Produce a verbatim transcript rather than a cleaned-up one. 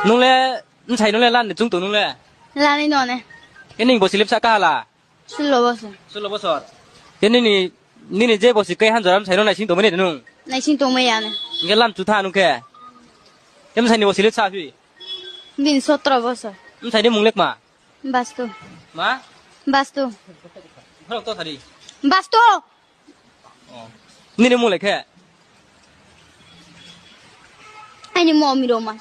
Nung le, bwsai nung le lan ni chwng tong nung le? Lani no ne. Ke ning bosi lepsa kahala? Sulo bosor. Sulo bosor. Ke nini, nini je bosi kai han jora bwsai no naising tongmani de nung? Naising tongmaya ne. Nge lam chu tha nung ke. Ke bwsai ni bosi lepsa phi? Bini sotro bosor. Bwsai ni mung lek ma? Bastu. Ma? Bastu. Borok to thari. Bastu. Oh. Nini mung lekhe? Aini mo miro mas.